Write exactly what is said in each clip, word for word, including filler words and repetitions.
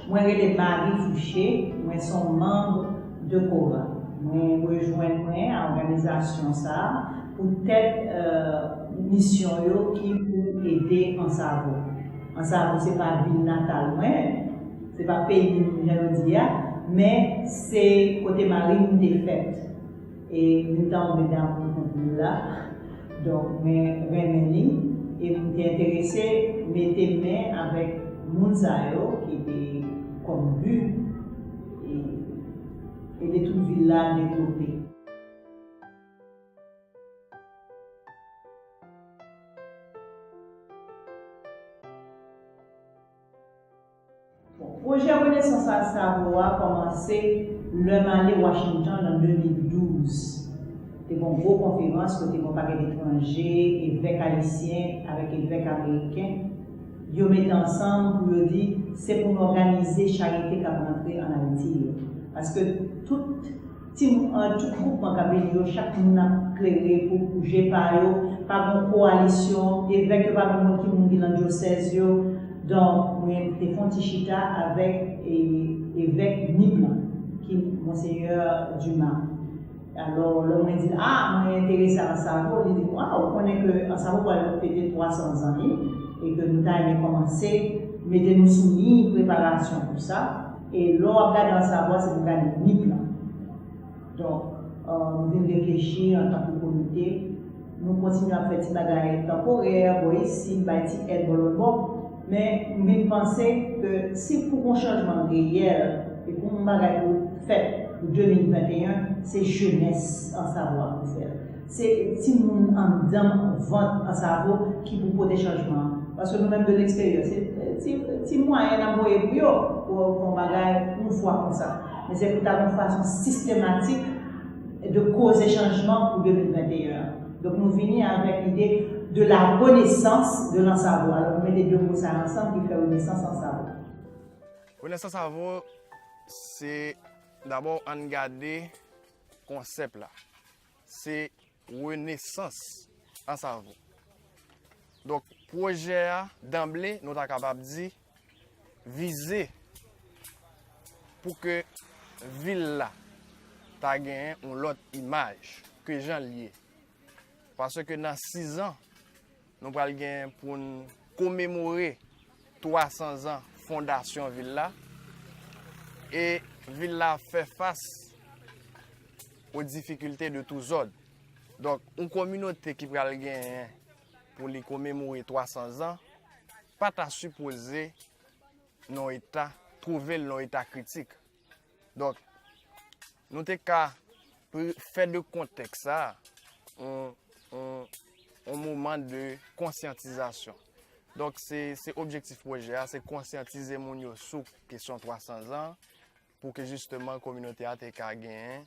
Mwen rele Marie Fouché, mwen se yon manm de Kora. Mwen rejwenn mwen a òganizasyon sa a poutèt, euh, misyon yo ki pou ede Ansavo. Ansavo se pa vil natal mwen, se pa peyi m, jan yo di a, men se kote mari m te fèt. E m tankou medam pou vil la. Donk, mwen renmen li e m te enterese mete men avèk moun sa yo ki te kòm bi e ede tout vil la devlope. Bon, pwojè Renesans Ansavo a kòmanse lè m ale Washington an de mil douz. Te gen yon gwo konferans kote gen yon pakèt etranje, evèk ayisyen avèk evèk ameriken, yo mete ansanm pou yo di se pou n òganize charite k ap rantre ann Ayiti yo. Paske tout Timoun, tout gwoupman k ap vini yo, chak moun ap klere pou, pou je pa yo, pa gen kowalisyon, evèk yo pa menm konn ki moun ki nan dyosèz yo. Donk, mwen te fè yon ti chita avèk, e, evèk Nip lan, ki Monsenyè Dumas. Alò, lè mwen di l, a, mwen enterese ak Ansavo, li di, waw, ou konnen ke Ansavo pral fete twa san zan li, e ke nou ta renmen kòmanse mete nou sou liy preparasyon pou sa. E lè w ap gade Ansavo a, se pou w gade Nip lan. Donk, euh, nou vin reflechi antanke komite, nou kontinye ap fè ti bagay tanporè, bò isit, bay ti èd bò lòt bò, men m vin panse ke si pou gon chanjman reyèl, e pou yon bagay pou fèt pou de mil venteyen, se jenès Ansavo a pou fè l. Se timoun anndan vant Ansavo ki pou pote chanjman an. Paske nou menm de leksteryè, se ti, ti mwayen n ap voye pou yo, pou, pou yon bagay yon fwa konsa. Men se pou ta gon fason sistematik de koze chanjman pou de mil venteyen an. Donk nou vini avèk lide de la renaissance de l'Ansavo. Alò nou mete de mo sa yo ansanm ki fè renesans Ansavo. Renesans Ansavo, se dabò ann gade konsèp la. Se renesans Ansavo. Donk, pwojè a, danble, nou ta kapab di, vize pou ke vil la ta genyen yon lòt imaj ke jan l ye. Paske nan sizan, nou pral gen pou n komemore twa san zan fondasyon vil la. E vil la fè fas o difikilte de tou zòd. Donk, yon kominote ki pral genyen pou li komemore twa san zan, pa ta sipoze nan yon eta, twouve l nan yon eta kritik. Donk, nou te ka pre-, fè de kontèks sa a yon, yon, yon moman de konsyantizasyon. Donk, se, se objektif pwojè a, se konsyantize moun yo sou kesyon twa san zan, pou ke jisteman kominote a te ka genyen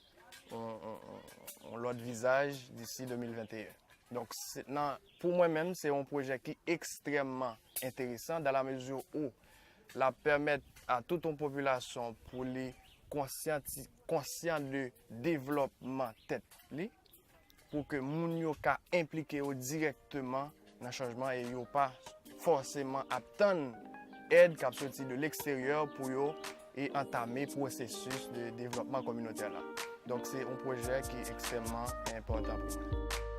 yon, yon, yon, yon lòt vizaj disi de mil venteyen. Donk, se, nan, pou mwen menm, se yon pwojè ki ekstrèmman enteresan, dans la mesure où l ap pèmèt a tout yon popilasyon pou li konsyanti-, konsyan de devlòpman tèt li, pou ke moun yo ka enplike yo dirèkteman nan chanjman e yo pa fòseman ap tann èd k ap soti de leksteryè pou yo e antame pwosesis de devlòpman kominotè la. Donk, se yon pwojè ki ekstrèmman enpòtan pou mwen.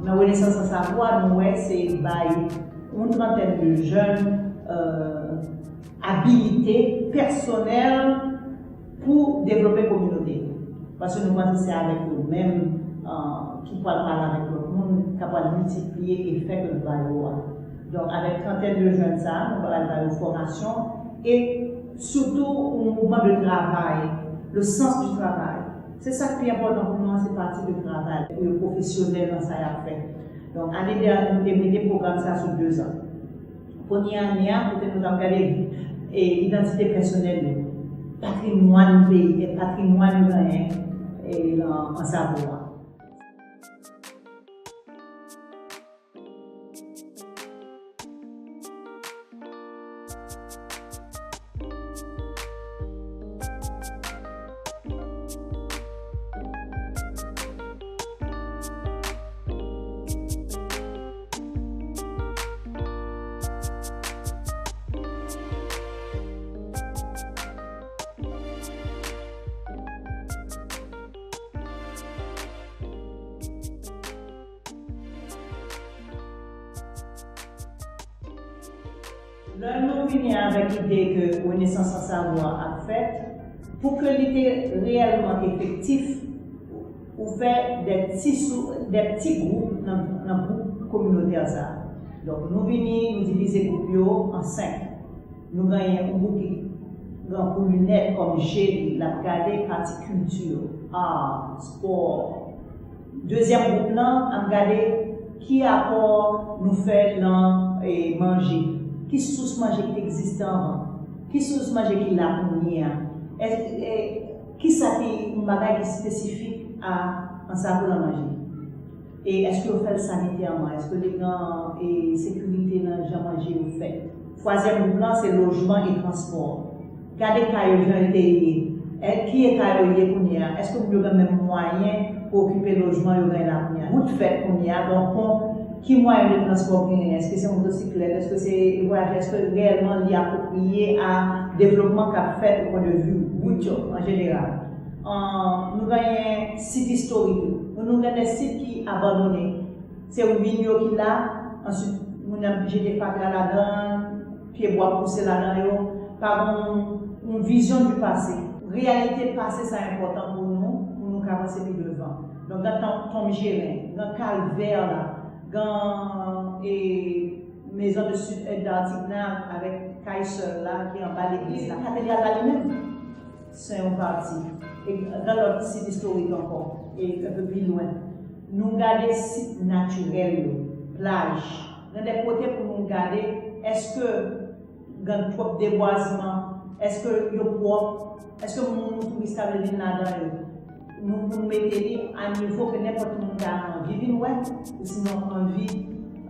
Nan Renesans Ansavo a, nou wè se bay yon trantèn de jèn, euh, abilite pèsonèl pou devlope kominote yo. Paske nou panse se avèk yo menm, euh, ki pral pale avèk lòt moun, k ap pral miltipliye efè ke nou ba yo a. Donk, avèk trantèn de jèn sa a, nou pral ba yo fòmasyon e sitou yon mouvman de travay, le sens du travail. Se sa k pi enpòtan pou nou an, se pati de travay, pou yo pwofesyonèl nan sa y ap fè. Donk, ane dènyè, nou te mete pwogram sa a sou de zan. Premye ane a, kote nou t ap gade, e, idantite pèsonèl yo, patrimwàn peyi, e patrimwàn yo genyen, e, nan ansavo a. Lè nou vini avèk ide ke renesans ansavo a ap fèt, pou ke li te reyèlman efektif, ou fè de ti sou, de ti gwoup nan, nan gwoup kominotè sa a. Donk, nou vini, nou divize gwoup yo an senk. Nou genyen yon gwoup ki gen pou linèt kòm je li, l ap gade pati kilti, ar, spò. Dezyèm gwoup lan ap gade ki apò nou fè nan, e, manje. Ki sous manje ki te egziste anvan? Ki sous manje ki la kounye a? Èske, e, kisa ki yon bagay ki espesifik a ansavo nan manje? E èske yo fè l sanitèman? Èske li gen, e, sekirite nan jan manje yo fèt? Twazyèm gwoup lan, se lojman e transpò. Gade kay yo jan yo te ye. E, ki eta yo ye kounye a? Èske moun yo gen menm mwayen pou okipe lojman yo genyen la kounye a? Wout fèt kounye a, gen pon. Ki mwayen de transpò ki genyen? Èske se motosiklèt? Èske se vwayajè? Èske reyèlman li apwopriye a devlopman k ap fèt o pwen de vi wout yo an jeneral? An, nou genyen sit istorik yo. Nou, nou gen de sit ki abandone. Se ruin yo ki la, answit, moun ap jete fatra ladan, pyebwa pouse ladan yo, pa gen yon, yon vizyon di pase. Reyalite pase sa enpòtan pou nou, pou nou ka avanse pi devan. Donk, gen Tom, Tom Gérin, gen Kalvè la, gen, e, Maison du Sud-Est d'Artignacq avèk Kay Sèl la, ki anba legliz la. Katedral la li menm. Se yon pati. E gen lòt sit istorik ankò, e enpe pi lwen. Nou gade sit natirèl yo, plaj. Gen de kote pou nou gade, èske gen twòp debwazman, èske yo pwòp, èske moun touris ta vle vin ladan yo. Nou, nou mete li a nivo ke nenpòt moun ta anvi vin wè, ou sinon anvi, e,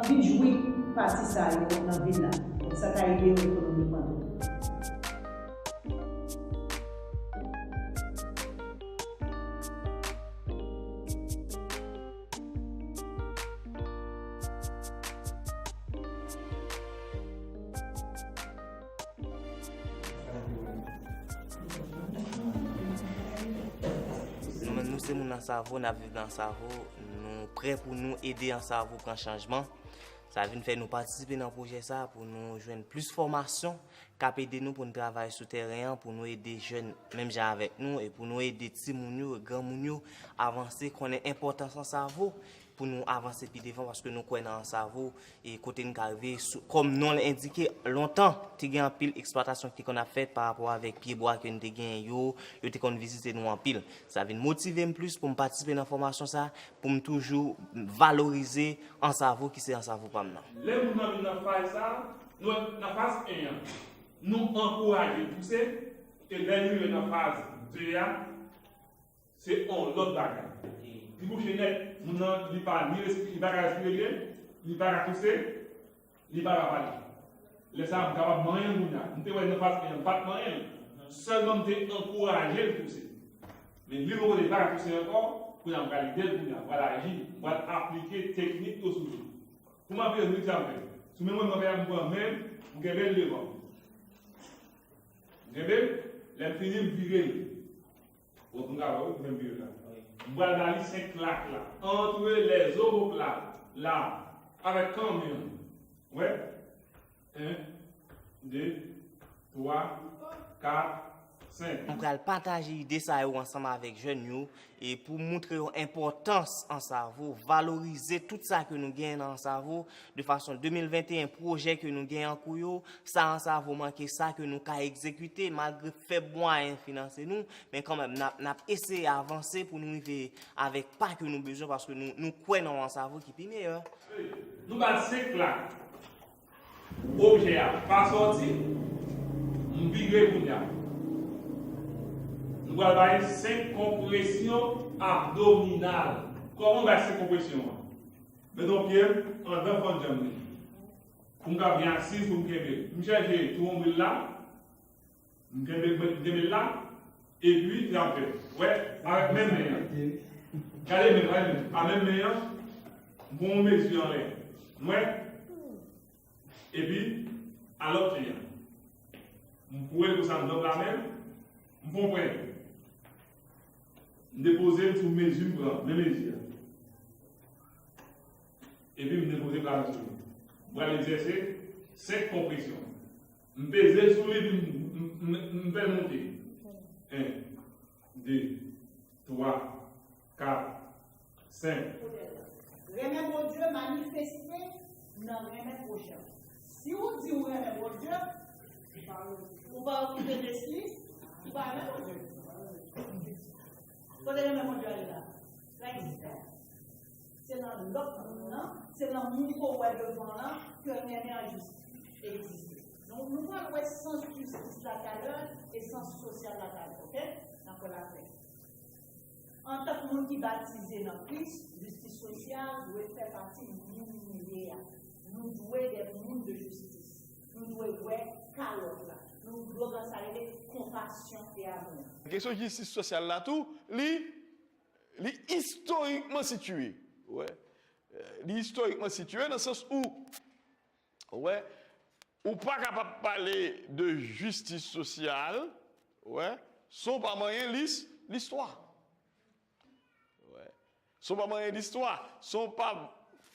vin jwi pati sa yo nan vil la. Donk, sa ta ede yo ekonomikman tou. Nou menm, nou se moun Ansavo, n ap viv nan Ansavo, nou prè pou nou ede Ansavo pran chanjman. Sa vin fè nou patisipe nan pwojè sa pou nou jwenn plis fòmasyon k ap ede nou pou n travay sou tèren an, pou nou ede jèn menm jan avèk nou, e pou nou ede timoun yo, granmoun yo avanse, konnen enpòtans Ansavo pou nou avanse pi devan, paske nou kwè nan Ansavo, e kote n ka rive, sou, kòm non l endike, lontan, te gen anpil eksplwatasyon ki te konn ap fèt pa rapò avèk pyebwa ke n te genyen yo, yo te konn vizite nou anpil. Sa vin motive m plis pou m patisipe nan fòmasyon sa, pou m toujou valorize Ansavo ki se Ansavo pa m nan. Lè moun nan vin nan faz sa, nou wè nan faz en an, nou ankouraje l pouse, e lè li rive nan faz de a, se on lòt bagay. Li bouche nèt, moun nan, li pa ni respi-, li pa ka respire byen, li pa ka touse, li pa ka pale. Lè sa a, m kapab manyen l kounye a. M te wè nan faz en an, m pa t manyen l. Sèlman m te ankouraje l pouse. Men li poko te pa ka pouse ankò, kounye a m pral ede l kounye a, m pral aji, m pral aplike teknik yo sou li. Kouman vire nou di ap fè? Sou men mwen, mwen fè m pran men m, m kenbe l devan. M kenbe l, lè m fini, m vire l. Bon, nou ka wè, wi, m menm vire la. M pral ba li senk klak la. Entre les omoplates, la, avèk kanmen an. Wè? En, de, twa, kat, senk. M pral pataje ide sa yo ansanm avèk jèn yo, e pou moutre yo enpòtans Ansavo, valorize tout sa ke nou genyen nan Ansavo, de fason de mil venteyen pwojè ke nou genyen an kou yo, sa Ansavo manke, sa ke nou ka egzekite, malgre fèb mwayen finanse nou, men kanmenm, n ap, n ap eseye avanse pou nou rive avèk pa ke nou bezwen, paske nou, nou kwè nan yon Ansavo ki pi meyè. Nou ba l senk klak. Objè a pa sòti, m vire kounye a. Nou Pral bay senk konpresyon abdominal. Kòman bay senk konpresyon an? Mete yon pye m andan fannjanm li. Pou m ka byen asiz, pou m kenbe. M chèche tou nonbril la. M kenbe, m kenbe l la. Epi, sa m fè. Wè, avèk menm men an. Gade men, gade men. A menm men an, m pran yon mezi anlè. Wè. Epi, a lòt pye an. M kouwe l konsa, m dangle la menm. M pran pwen. M depoze l sou mezi m pran, men mezi a. Epi m depoze bra m sou li. M pral egzèse senk konpresyon. M peze l sou li, epi m, m, m, m fè l monte. En, de, twa, kat, senk. Renmen Bondye manifeste nan renmen pwochen. Si w di w renmen Bondye, ou pa okipe de si, ou pa renmen Bondye. Kote renmen Bondye ale la? Sa egziste. Se nan lòt moun nan, se nan moun ke w wè devan w lan ke renmen an jis egziste. Donk, nou pral wè sans jistis la talè e sans sosyal la talè, oke? N ap wè l apre. Antank moun ki batize nan Kris, jistis sosyal dwe fè pati moun nou ye a. Nou dwe de moun de jistis. Nou dwe wè kalòt la. Nou dwe gen sa rele konpasyon e amou. Kesyon jistis sosyal la tou, li, li istorikman sitiye. Wè. Li istorikman sitiye nan sans ou, wè, ou pa kapab pale de jistis sosyal, wè, san w pa manyen lis-, listwa. Wè. San w pa manyen listwa, san w pa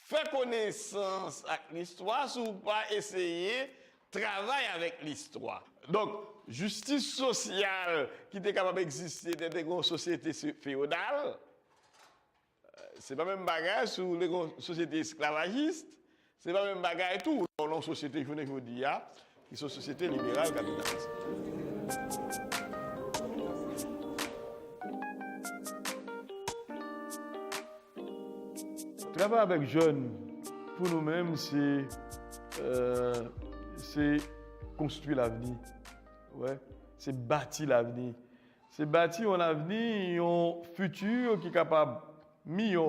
fè konesans ak listwa, si w pa eseye travay avèk listwa. Donk, jistis sosyal ki te kapab egziste, te, te gen yon sosyete se-, feyodal, se pa menm bagay si w te gen yon sosyete esklavajis, se pa menm bagay tou lè w nan yon sosyete jounen jodi a, ki se yon sosyete liberal kapitalis. Travay avèk jèn, pou nou menm, se, euh, se konstwi lavni. Wè, se bati lavni. Se bati yon lavni, yon fiti ki kapab miyò,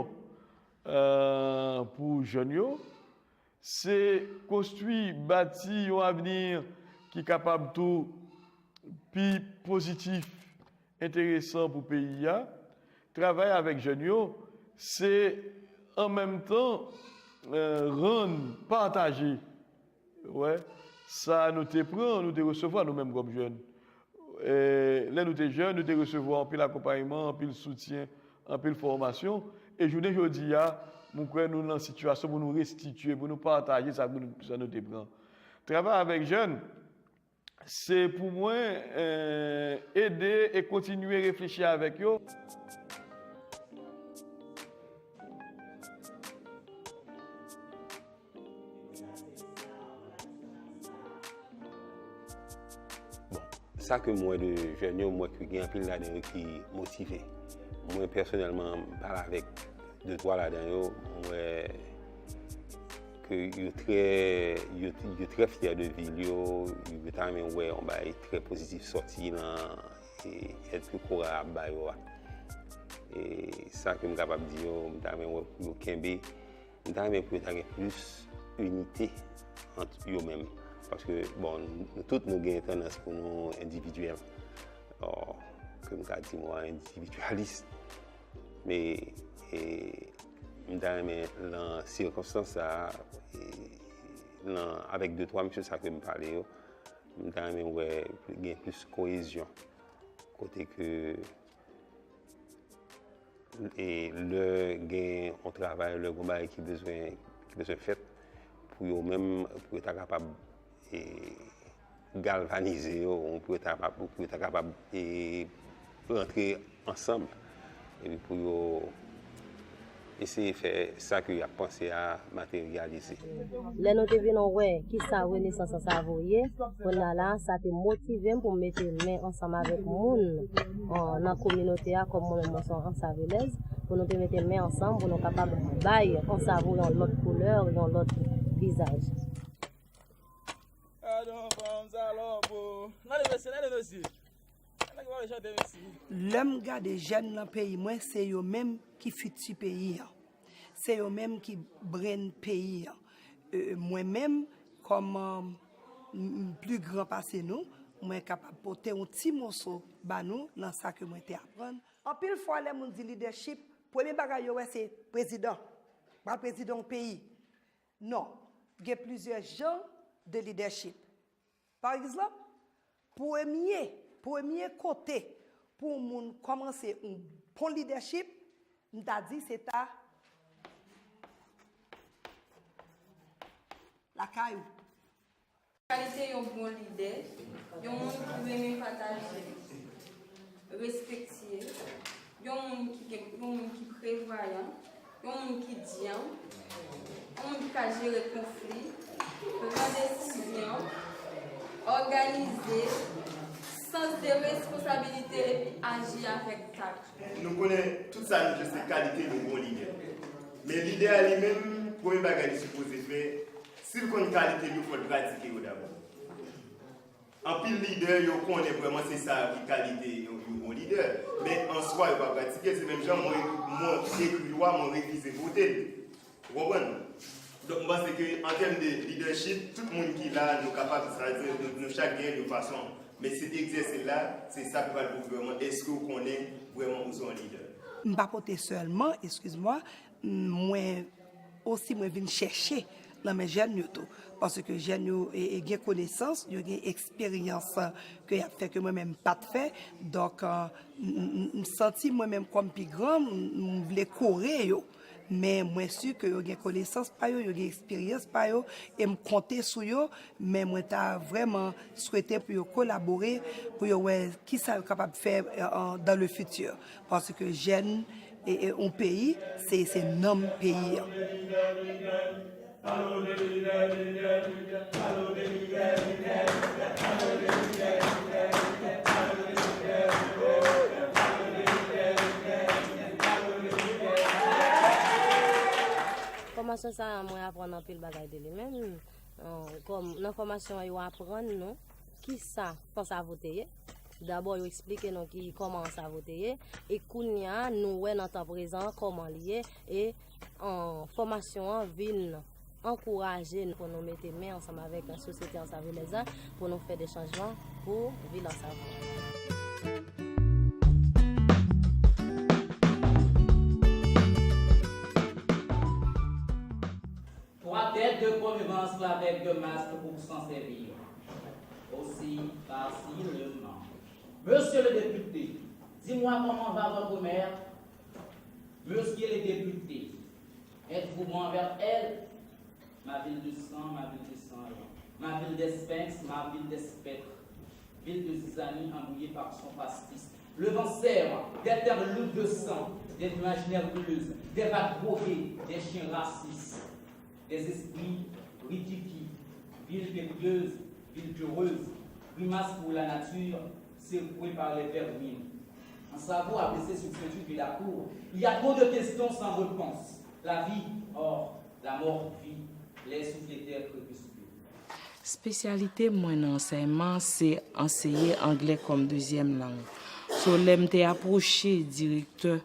euh, pou jèn yo. Se konstwi, bati yon avni ki kapab tou pi pozitif, enteresan pou peyi a. Travay avèk jèn yo, se an menm tan, euh, rann, pataje, wè, sa nou te pran, nou te resevwa nou menm kòm jèn. E, lè nou te jèn, nou te resevwa anpil akonpayman, anpil soutyen, anpil fòmasyon. E jounen jodi a, mwen kwè nou nan sitiyasyon pou nou restitiye, pou nou pataje sa, pou nou, sa nou te pran. Travay avèk jèn, se pou mwen, eh, ede e kontinye reflechi avèk yo. Bon, sa ke m wè de jèn yo, m wè ke gen anpil ladan yo ki motive. Mwen, pèsonèlman, m pale avèk de twa ladan yo, m wè ke yo trè, yo, yo trè fyè de vil yo, yo ta renmen wè yon bagay trè pozitif sòti nan, e, èd ke Kora ap ba yo a. E sa ke m kapab di yo, m ta renmen wè pou yo kenbe, m ta renmen pou yo ta gen plis inite ant yo menm. Paske, bon, nou tout nou gen tandans pou nou endividyèl. Ò, ke m ka di mwen endividyalis. Men, e, m ta renmen nan sikonstans sa a, e, nan, avèk de twa mesye sa ke m pale yo, m ta renmen wè gen plis koyezyon. Kote ke, e, lè gen yon travay, lè gen yon bagay ki bezwen, ki bezwen fèt, pou yo menm, pou yo ta kapab, e, galvanize yo, pou yo ta kapab, pou yo ta kapab, e, rantre ansanm, epi pou yo eseye fè sa ke y ap panse a materyalize. Lè nou te vin wè kisa renesans Ansavo ye, kounye a la, sa te motive m pou m mete men ansanm avèk moun, an, nan kominote a, kòm mwen menm mwen se yon Ansavelèz, pou nou te mete men ansanm, pou nou kapab bay Ansavo yon lòt koulè, yon lòt vizaj. Gade yon fanm salòp, o. Gade mesye, gade mesye. Gade Lè m gade jèn nan peyi mwen, se yo menm ki fiti peyi an. Se yo menm ki brenn peyi an. E, mwen menm, kòm, um, m, m pli gran pase nou, mwen kapab pote yon ti moso ba nou nan sa ke mwen te aprann. Anpil fwa, lè moun di lidèchip, premye bagay yo wè se prezidan. Pral prezidan yon peyi. Non, gen plizyè jan de lidèchip. Pa egzanp, premye, premye kote pou yon moun kòmanse yon bon lidèchip, m ta di se ta lakay ou. Kalite yon bon lidè, yon moun ki renmen pataje, respektye, yon moun ki gen, yon moun ki prevwayan, yon moun ki dyanm, yon moun ki ka jere konfli, pran desizyon, òganize, sans de responsabilite epi aji avèk tak. Nou konnen tout sa nou di se kalite yon bon lidè. Men lidè a li menm, premye bagay li sipoze fè, si l konn kalite l yo, fò l pratike yo dabò. Anpil lidè, yo konnen vrèman se sa ki kalite yon, yon bon lidè. Men an swa, yo pa pratike l. Se menm jan mwen, mwen ekri lwa, mwen refize vote l. Ou konprann? Donk, m panse ke an tèm de lidèchip, tout moun ki la, nou kapab, sa vle di, nou, nou chak gen yon fason. Men se egzèse l la, se sa k pral pwouve vrèman èske w konnen vrèman ou se yon lidè. M pa pote sèlman, eskiz mwa, mwen osi mwen vin chèche nan men jèn yo tou. Paske jèn yo e, e gen konesans, yo gen eksperyans ke y ap fè ke mwen menm m pa t fè. Donk, e, m, m, m santi mwen menm kòm pi gran, m, m vle kore yo. Men mwen si ke yo gen konesans pa yo, yo gen eksperyans pa yo, e m konte sou yo, men mwen ta vrèman swete pou yo kolabore, pou yo wè kisa yo kapab fè, e, an, dans le futur. Paske jèn, e, e, yon peyi, se, se nanm peyi an. Fòmasyon sa a, mwen aprann anpil bagay de li menm. An, kòm nan fòmasyon an, yo aprann nou kisa Fòs Avo te ye. Dabò, yo eksplike nou ki, kòman Fòs Avo te ye. E kounye a, nou wè nan tan prezan an kòman li ye. E, an, fòmasyon an vin ankouraje n pou nou mete men ansanm avèk sosyete ansavilèz la pou nou fè de chanjman pou vil Ansavo. Trois têtes, deux corps, devant cela avec deux masques pour s'en servir aussi facilement. Monsieur le député, dis-moi comment va votre mère. Monsieur le député, êtes-vous bon envers elle? Ma ville de sang, ma ville de sang, ma ville des sphinx, ma ville des spectres, ville de zizanie embrouillée par son pastis. Le vent sème des terres lourdes de sang, des nuages nerveuses, des vagues droguées, des chiens racistes, des esprits ridicules, ville périlleuse, ville peureuse, grimace pour la nature, secouée par les vermines. Ansavo a blessé sur ceinture de la cour. Il y a trop de questions sans réponse. La vie, or, la mort, vie. Les souffles éthers crépuscule. Espesyalite mwen nan ansèyman se anseye anglè kòm dezyèm lang. So, lè m te apwoche direktè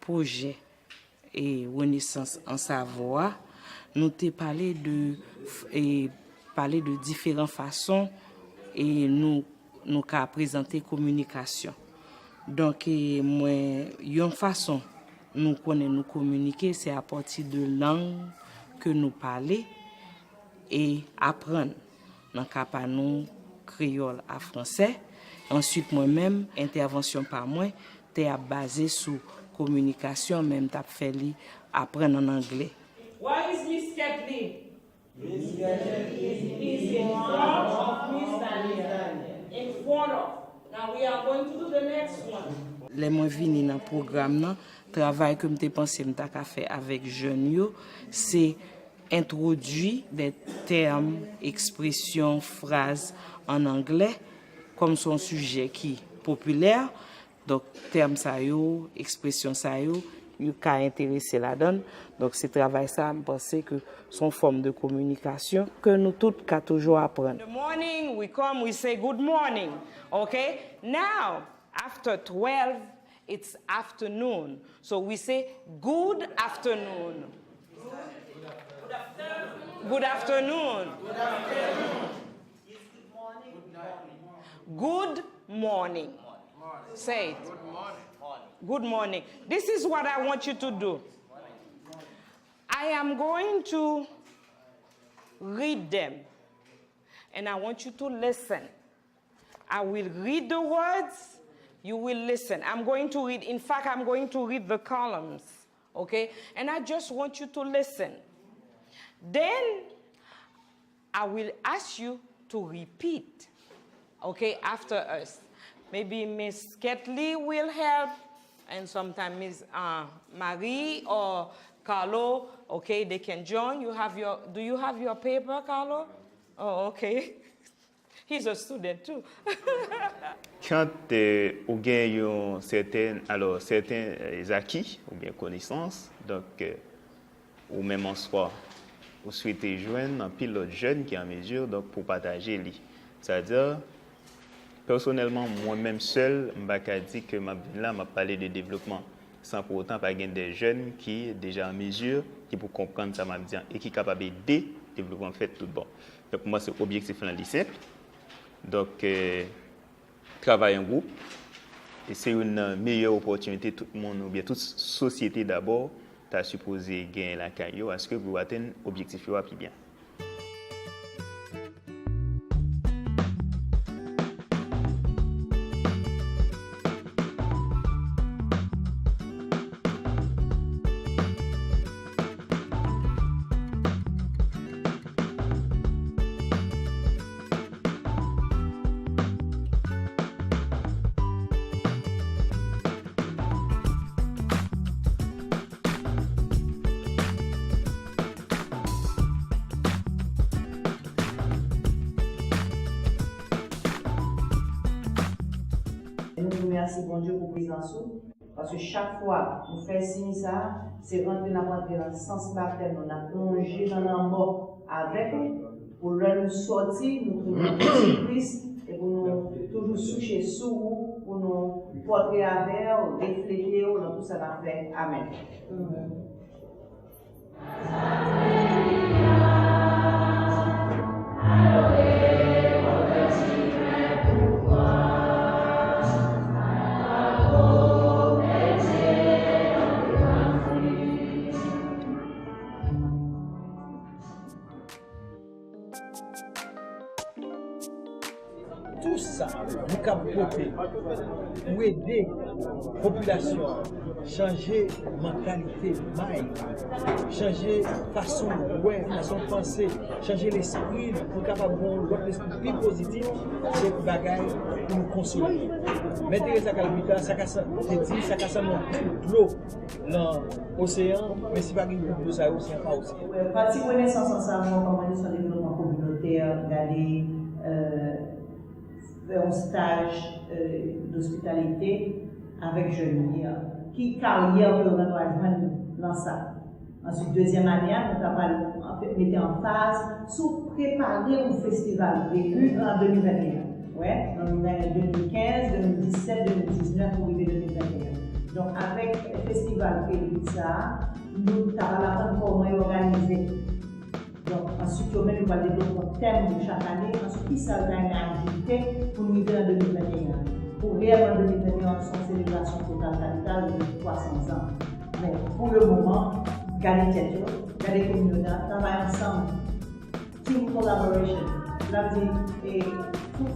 pwojè e Renesans Ansavo a, nou te pale de, e, pale de diferan fason e nou, nou ka prezante kominikasyon. Donk, e, mwen, yon fason nou konnen nou kominike, se apati de lang ke nou pale e aprann. Nan ka pa nou, kreyòl a fransè. Answit, mwen menm, entèvansyon pa mwen te ap baze sou kominikasyon, men m t ap fè li aprann ann anglè. Where is Miss Kathleen? Miss Kathleen is in front of Miss Daniel. In front of. Now we are going to do the next one. Lè mwen vini nan pwogram nan, travay ke m te panse m ta ka fè avèk jèn yo, se entwodui de tèm, ekspresyon, fraz ann anglè, kòm se yon sijè ki popilè. Donk, tèm sa yo, ekspresyon sa yo, yo ka enterese ladan l. Donk, se travay sa a, m panse ke se yon fòm de kominikasyon ke nou tout ka toujou aprann. The morning, we come, we say good morning. Okay? Now, After twelve, it's afternoon. So we say, "Good afternoon." Good afternoon. Good morning. Say it. Good morning. This is what I want you to do. I am going to read them, and I want you to listen. I will read the words, you will listen. I'm going to read, in fact, I'm going to read the columns, okay? And I just want you to listen. Then I will ask you to repeat, okay, after us. Maybe Miss Ketley will help, and sometimes Miss uh, Marie or Carlo, okay, they can join. You have your, do you have your paper, Carlo? Oh, okay. He's a student too. Quand euh, ou gen yon sèten, alò, sèten euh, zaki oubyen konesans, donk euh, ou menm an swa, ou swete jwenn anpil lòt jèn ki an mezi, donk, pou pataje li. Sa di, pèsonèlman, mwen menm sèl, m pa ka di ke m ap vin la, m ap pale de devlopman, san pou otan pa gen de jèn ki deja an mezi, ki pou konprann sa m ap di an, e ki kapab ede devlopman fèt tout bon. Donk, pou mwen, se objektif lan li senp. Donk, euh, travay an gwoup, e se youn nan meyè opòtinite tout moun oubyen tout sosyete dabò ta sipoze genyen lakay yo, aske pou yo atenn objektif yo a pi byen. Nou di mèsi Bondye pou prezans ou, paske chak fwa nou fè siy sa, se rantre n ap rantre nan sans batèm nou, n ap plonje nan lanmò avèk ou, pou lè nou sòti, nou tounen Jezi Kris, e pou nou toujou souche sou ou, pou nou pòtre avè w, reflete w nan tout sa n ap fè. Amèn. Tou sa nou kab pote pou ede popilasyon an chanje mantalite, mind, chanje fason l wè, fason l panse, chanje lespri l pou l kapab gen yon lòt lespri pi pozitif, se bagay pou nou konsome. Mè Teresa Calcutta, sa ka san- te di, sa ka sanble yon goup dlo nan oseyan, men si pa gen goup dlo sa yo, oseyan pa oseyan. Pati renesans ansanm, nou kòmanse sou devlopman kominotè, gade, fè yon staj dospitalite avèk jèn yo. Ki karyè ke yo gen dwa jwenn nan sa? Answit, dezyèm ane a, nou ta pral mete anfaz sou prepare yon festival previ an de mil venteyen. Wè, nou gen de mil kenz, de mil disèt, de mil diznèf pou rive de mil venteyen. Donk, avèk festival previ sa a, nou ta pral aprann kòman yo òganize. Donk, answit, yo menm, yo pral devlope yon tèm pou chak ane. Answit, kisa yo ta renmen ajoute pou nou rive an de mil venteyen an? Pou reyèlman de mil venteyen an, se yon selebrasyon total kapital de twa san zan. Men, pou le moman, gade tèt yo, gade kominote a, travay ansanm. Team collaboration. Sa vle di, e,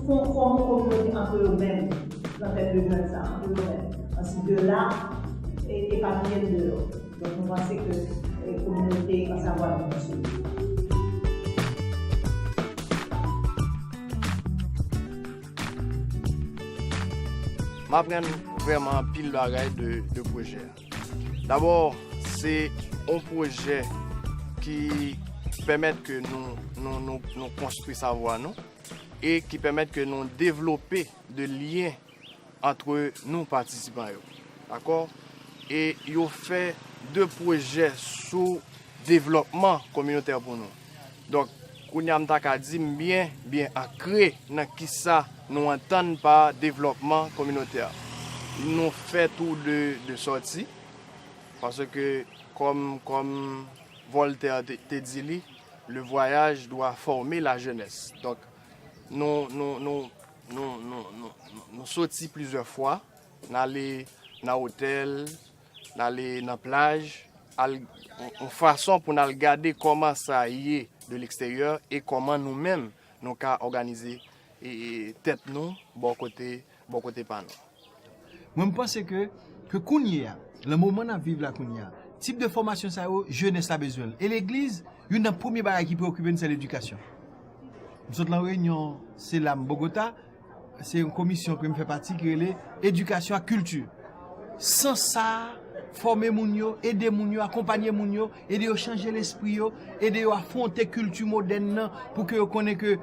fò, fòme yon kominote antre yo menm, nan tèt de jèn sa, antre yo menm. Answit, de la, e, epapiye l deyò. Donk, nou panse ke, e, kominote an savwa nou konstwi. M aprann vrèman anpil bagay de, de pwojè a. Dabò, se yon pwojè ki pèmèt ke nou, nou, nou, nou konstwi savwa nou e ki pèmèt ke nou devlope de lyen antre nou patisipan yo. Dakò? E yo fè de pwojè sou devlòpman kominotè pou nou. Donk, kounye a m ta ka di m byen, byen ankre nan kisa nou antann pa devlòpman kominotè. Nou fè tou de, de sòti, paske kòm, kòm Voltaire te, te di li, le voyage doit former la jeunesse. Donk, nou, nou, nou, nou, nou, nou, nou, nou soti plizyè fwa, n ale nan otèl, n ale nan plaj, al, yon, yon fason pou n al gade kòman sa ye de leksteryè e kòman nou menm nou ka òganize e, e, tèt nou bò kote, bò kote pa nou. Mwen, m panse ke, ke kounye a, nan moman n ap viv la kounye a, tip de fòmasyon sa yo, jenès la bezwen l. E legliz, youn nan premye bagay ki preokipe n, se ledikasyon. M sot lan reyinyon, se la m Bogota, se yon komisyon ke m fè pati ki rele Edikasyon ak Kilti. Sans sa a, fòme moun yo, ede moun yo, akonpanye moun yo, ede yo chanje lespri yo, ede yo afwonte kilti modèn nan pou ke yo konnen ke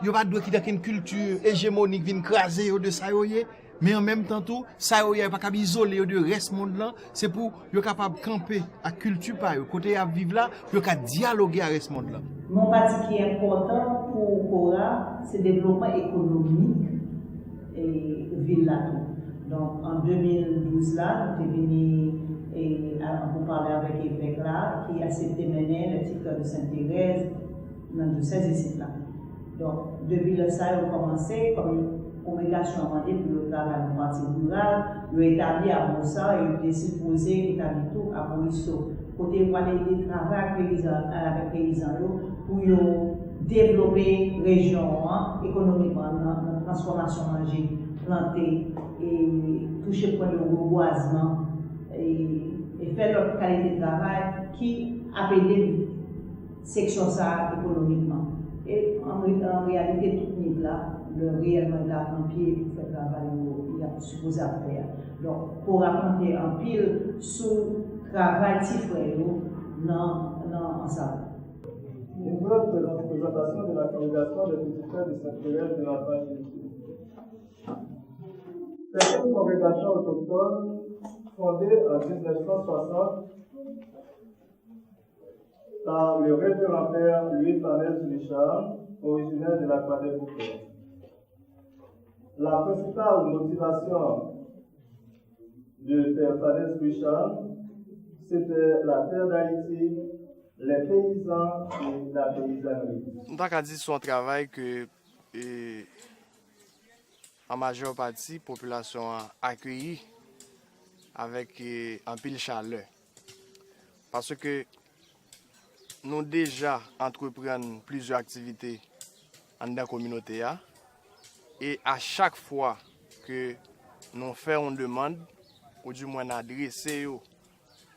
yo pa dwe kite okenn kilti ejemonik vin kraze yo de sa yo ye. Men an menm tan tou, sa yo ye a yo pa kab izole yo de rès mond lan, se pou yo kapab kanpe ak kilti pa yo, kote y ap viv la, pou yo ka dyaloge ak rès mond lan. Yon pati ki enpòtan pou kora, se devlopman ekonomik e, vil la tou. Donk, an de mil douz la, nou te vini e, a, an poupale avèk evèk la, ki aksepte mennen le titre de Sainte Thérèse nan dyosèz isit la. Donk, depi lè sa yo kòmanse, kòm kongregasyon an mande pou yo travay nan pati riral, yo etabli Abosa, yo te sipoze etabli tou Aboiso, kote yo pral ede travay ak peyizan, avèk peyizan yo, pou yo devlope rejyon an ekonomikman nan, nan transfòmasyon manje, plante, e touche pwen de rebwazman, e, e fè lòt kalite travay ki ap ede seksyon sa a ekonomikman. E an, an reyalite, tout nip la, lè reyèlman l ta pran pye pou fè travay yo, y ap sipoze ap fè a. Donk, kora konte anpil sou travay ti frè yo nan, nan Ansavo. Une brève présentation de la congrégation des petits frères de Sainte Thérèse de la Vache de Dieu. C'est une congrégation autochtone fondée en dix-neuf cent soixante par le révérend père Louis Fanès Richard, originaire de la Croix des Bouquets. La principale motivation de père Fanès Richard, c'était la terre d'Haïti, les paysans et la paysannerie. M ta ka di se yon travay ke, e, an majè pati, popilasyon an akeyi avèk, e, anpil chalè. Paske nou deja antreprann plizyè aktivite anndan kominote a, e a chak fwa ke nou fè yon demann, oudimwen n adrese yo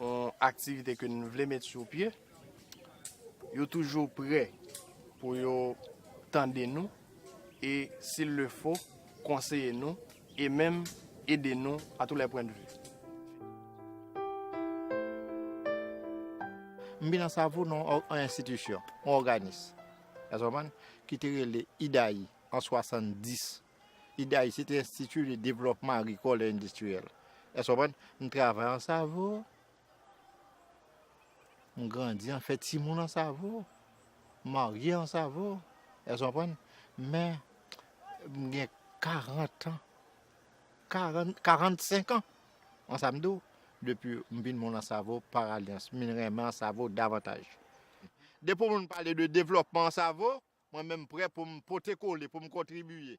yon aktivite ke n vle met sou pye, yo toujou prè pou yo tande nou e, s'il le faut, konseye nou e menm ede nou à tous les points de vue. M vin Ansavo nan yon, yon enstitisyon, yon òganis, èske w konprann, ki te rele IDAI an swasanndis. IDAI, se te Institut de Développement Agricole et Industriel. Èske w konprann? M travay Ansavo. M grandi, m fè timoun Ansavo. M marye Ansavo. Èske w konprann? Men, m gen karant an. Karant, karannsenk an. An sa m di w, depi m vin moun Ansavo, pa alyans, m vin renmen Ansavo davantaj. Depi yon moun pale de devlòpman Ansavo, mwen menm prè pou m pote kole, pou m kontribiye.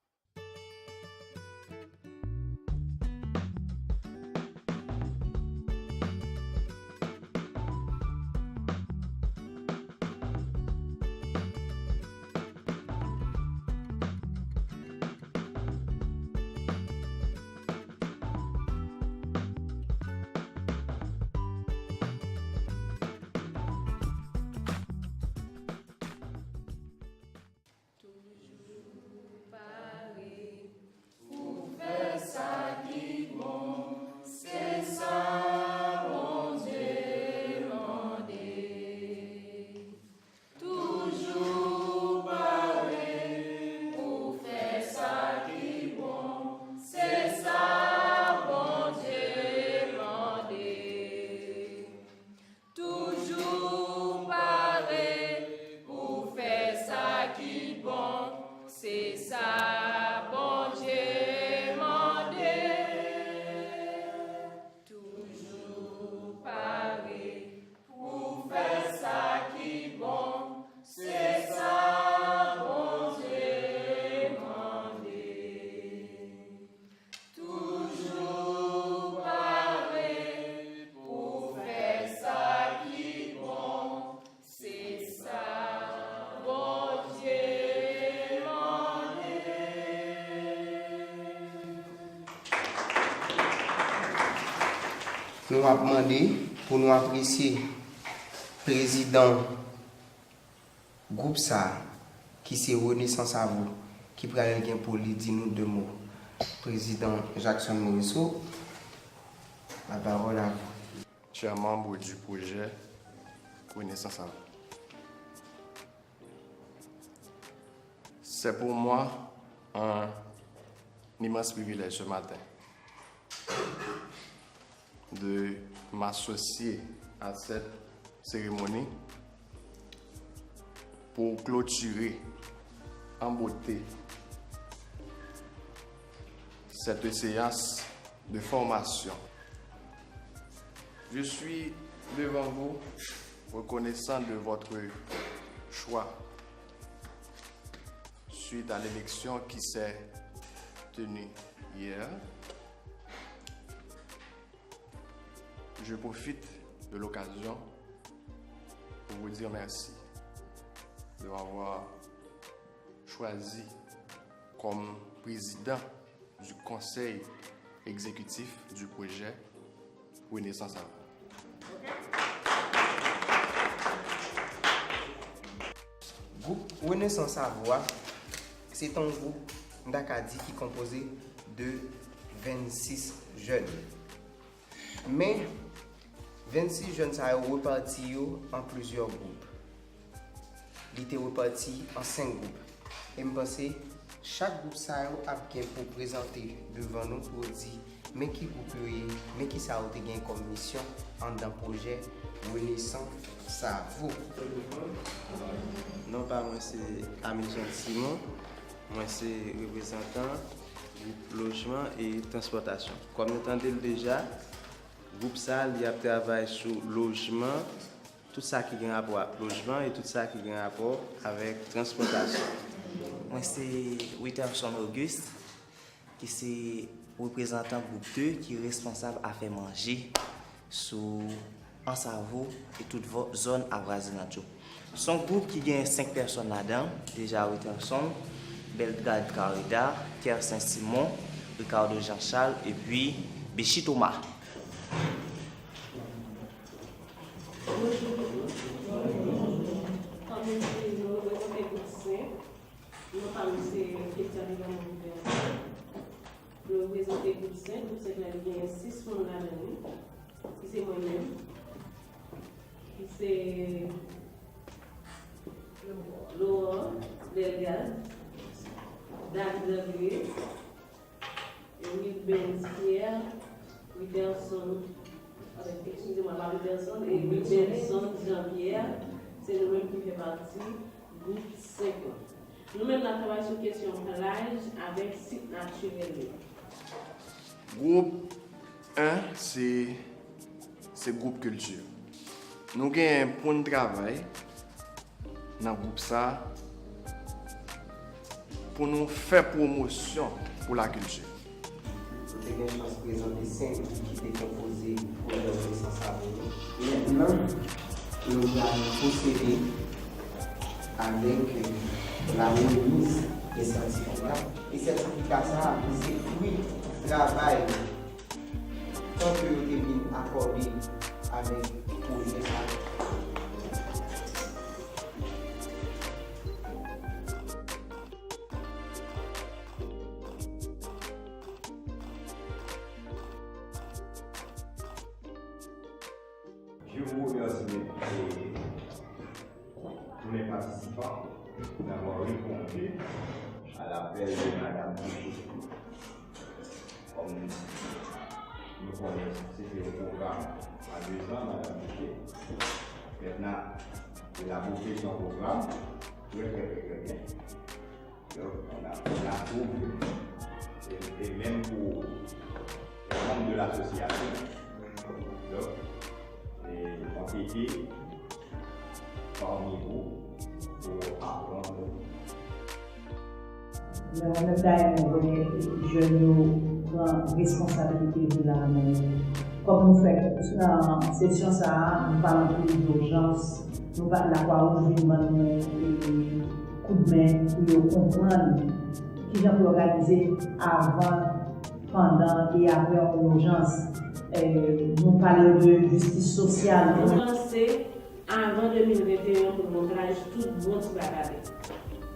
Nou ap mande pou nou apresye prezidan gwoup sa a, ki se Renaissance à vous, ki pral gen pou li di nou de mo. Président Jackson Morisseau, la parole à vous. Chers membres du projet Renaissance à vous. C'est pour moi un immense privilège ce matin de m'associer à cette cérémonie pour clôturer en beauté cette séance de formation. Je suis devant vous reconnaissant de votre choix suite à l'élection qui s'est tenue hier. Je profite de l'occasion pour vous dire merci de m'avoir choisi comme président du conseil exécutif du projet Renaissance à vous. Gwoup Renaissance à vous a, se t on gwoup, m ta ka di, ki konpoze de vennsis jèn. Men, vennsis jèn sa yo repati yo an plizyè gwoup. Li te repati an senk gwoup. E m panse chak gwoup sa yo ap gen pou prezante devan nou pou yo di men ki gwoup yo ye, men ki sa yo te gen kòm misyon anndan pwojè Renaissance à vous. Non pa mwen se Amilson Simon, mwen se reprezantan gwoup lojman e transpòtasyon. Kòm nou tande l deja, gwoup sa a, li ap travay sou lojman, tout sa ki gen rapò ak lojman e tout sa ki gen rapò avèk transpòtasyon. Mwen se Witherson Auguste, ki se reprezantan gwoup de ki responsab afè manje sou Ansavo e tout vò-, zòn avwazinant yo. S on gwoup ki gen senk pèsòn ladan, deja Witherson, Belgrade Carreda, Kersen Simon, Ricardo Jean Charles, epi Bechi Thomas. Kòm nou di, nou reprezante gwoup senk. Non pa m se Ketia Vivamo Vivant. Nou reprezante gwoup senk. Gwoup senk la, li gen sis moun ladan li, ki se mwen menm, ki se Laurent Delgade, David André, Wilbens Pierre, Widerson, eskize mwen, pa Widerson, e Wilbenson Jean Pierre, se nou menm ki fè pati gwoup senk lan. Nou menm n ap travay sou kesyon plaj avèk sit natirèl yo. Gwoup en, se, se gwoup kilti. Nou genyen pou n travay nan gwoup sa a pou nou fè pwomosyon pou lakilti. Nou te gen chans prezante senk gwoup ki te konpoze pwojè Renaissance à vous yo. Mentnan, nou pral pwosede avèk la remiz de sètifika. E sètifika sa a, se fwi travay tan ke yo te vin akòde avèk pwojè sa a. Je vous remercie, euh, tous les participants d'avoir répondu à l'appel de Madame Boucher. Kòm nou konnen, se te yon pwogram a de zan, Madame Boucher. Mentnan, se la bote son pwogram, trè, trè, trè, trè byen. Donk, on a, on a trouvé, e, e menm pou les membres de l'association. Donk, e, on était parmi vous pour apprendre. Mwen menm ta renmen wè jèn yo pran responsabilite yo nan men yo. Kòm nou fè nan sesyon sa a, nou pale anpil de ijans, nou pale Lakwawouj vin ban nou, e, koudmen pou yo konprann kijan pou yo òganize avan, pandan e apre yon ijans. Eh, nou pale de jistis sosyal. Nou panse avan de mil venteyen pou nou plaj tout bon ti pa gade.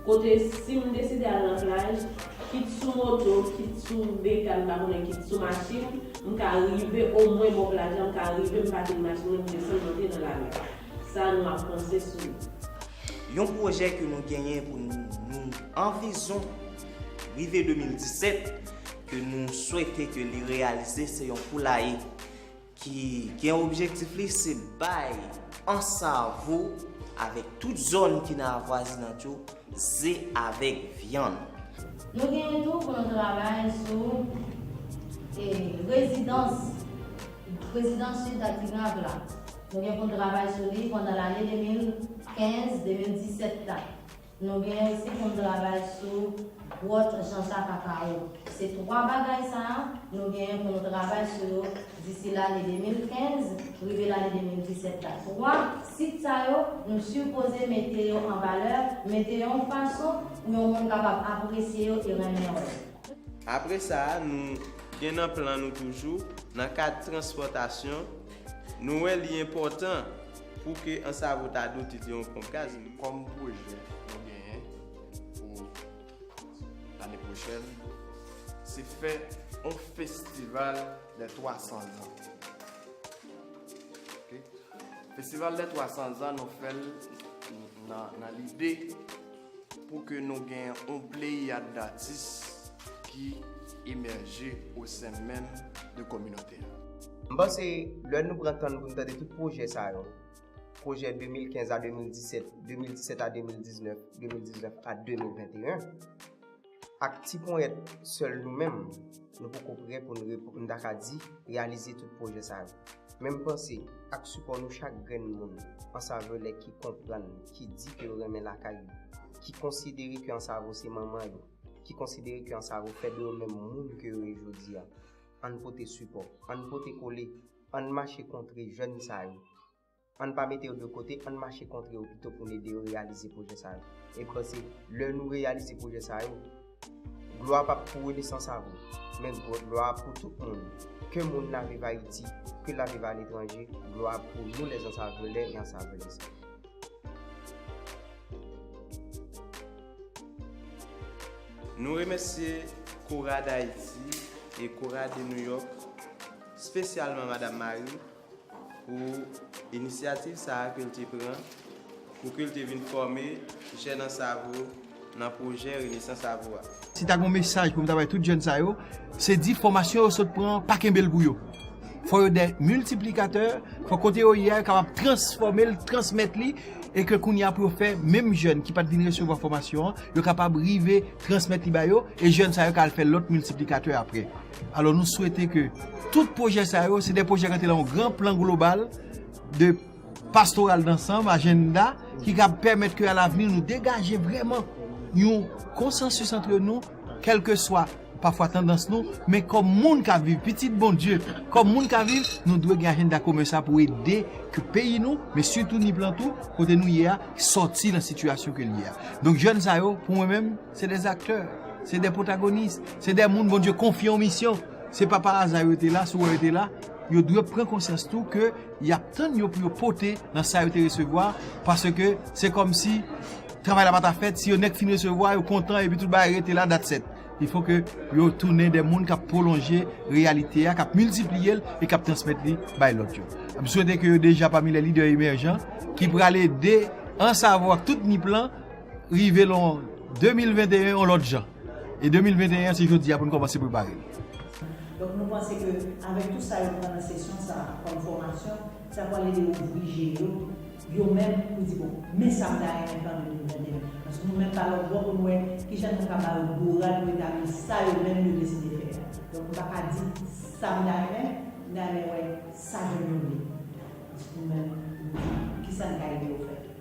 Kote si m deside al nan plaj, kit sou moto, kit sou bekàn, m pa konnen, kit sou machin, m ka rive omwen bò plaj la, m ka rive, m pake machin mwen, m desann monte nan lamè. Sa nou ap panse sou li. Yon pwojè ke nou genyen pou nou, nou an vizyon rive de mil disèt, ke nou swete ke li reyalize, se yon poulaye ki gen objektif li se bay Ansavo avèk tout zòn ki nan avwazinant yo ze avèk vyann. Nou genyen tou pou nou travay sou e, rezidans, rezidans Sid Tignav la. Nou gen pou n travay sou li pandan lane de mil kenz, de mil disèt la. Nou gen osi pou n travay sou gwòt Janja Kakao. Se twa bagay sa a, nou gen pou nou travay sou yo disi lane de mil kenz, rive lane de mil disèt la. Twa sit sa yo, nou sipoze mete yo an valè, mete yo yon fason pou yon moun kapab apresye yo e renmen yo. Apre sa, nou gen nan plan nou toujou, nan kad transpòtasyon, nou wè li enpòtan pou ke Ansavo ta dote de yon ponp gaz. Kòm pwojè nou genyen pou lane pwochèn, se fè yon festival dè twa san zan. Festival dè twa san zan, nou fè l nan lide pou ke nou gen yon pleyad datis ki emèje o sen menm de kominote a. M panse lè nou pran tan n pou n tande tout pwojè sa yo, pwojè de mil kenz a de mil disèt, de mil disèt a de mil diznèf, de mil diznèf a de mil venteyen, ak ti ponyèt sèl nou menm, nou poko prè pou n, pou n ta ka di, reyalize tout pwojè sa yo. Men m panse, ak sipò nou chak grenn moun, Ansavelè ki konprann, ki di ke yo renmen lakay yo, ki konsidere ke Ansavo se manman yo, ki konsidere ke Ansavo fè de yo menm moun ke yo ye jodi a, ann pote sipò, ann pote kole, ann mache kontre jèn sa yo. Ann pa mete yo de kote, ann mache kontre yo pito pou n ede yo reyalize pwojè sa yo. E m panse, lè nou reyalize pwojè sa yo, glwa p ap pou Renesans Avo, men glwa ap pou tout moun. Ke moun nan viv Ayiti, ke l ap viv aletranje, glwa ap pou nou lèzansavelè e ansavelèz. Nou remèsye Kora Dayiti e Kora de New York, espesyalman Madam Marie, pou inisyativ sa a ke l te pran pou ke l te vin fòme jèn Ansavo nan pwojè Renesans Avo a. Si ta gen yon mesaj pou m ta bay tout jèn sa yo, se di fòmasyon yo sot pran an, pa kenbe l pou yo. Fò yo de miltiplikatè, fò kote yo ye a yo kapab transfòme l, transmèt li, e ke kounye a pou yo fè menm jèn ki pa t vin resevwa fòmasyon an, yo kapab rive transmèt li ba yo, e jèn sa yo ka al fè lòt miltiplikatè apre. Alò nou swete ke tout pwojè sa yo, se de pwojè k antre nan yon gran plan global de pastoral d'ansanm, ajannda, ki ka pèmèt ke alavni nou degaje vrèman yon konsansis antre nou, kèlkeswa pafwa tandans nou, men kòm moun k ap viv, pitit Bondye, kòm moun k ap viv, nou dwe gen ajannda komen sa pou ede ke peyi nou, men sitou Nip lan tou, kote nou ye a, sòti nan sitiyasyon ke l ye a. Donk jèn sa yo, pou mwen menm, se de aktè, se de pwotagonis, se de moun Bondye konfye yon misyon. Se pa pa aza yo te la, si w wè yo te la, yo dwe pran konsyans tou ke y ap tann yo pou yo pote nan sa yo te resevwa, paske se kòmsi travay la pa ta fèt, si yo nèk fin resevwa, yo kontan, epi tout bagay rete la, that's it. Il faut que yo tounen de moun k ap pwolonje reyalite a, k ap miltipliye l e k ap transmèt li bay lòt yo. M swete ke yo deja pami lè lidè emèjan ki pral ede Ansavo ak tout Nip lan rive lan de mil venteyen yon lòt jan. E de mil venteyen an se jodi a pou n kòmanse prepare l. Donk nou panse ke avèk tout sa yo pran nan sesyon sa a kòm fòmasyon, sa pral ede yo ouvri je yo, yo menm, pou di, bon, men sa m ta renmen fè an de mil venteyen. Paske nou menm pa lòt bò pou nou wè kijan nou ka ba yo bourad pou etabli sa yo menm yo deside fè a. Donk nou pa ka di sa m ta renmen, m ta renmen wè sa jèn yo vle. Paske nou menm, nou di kisa n ka ede yo fè.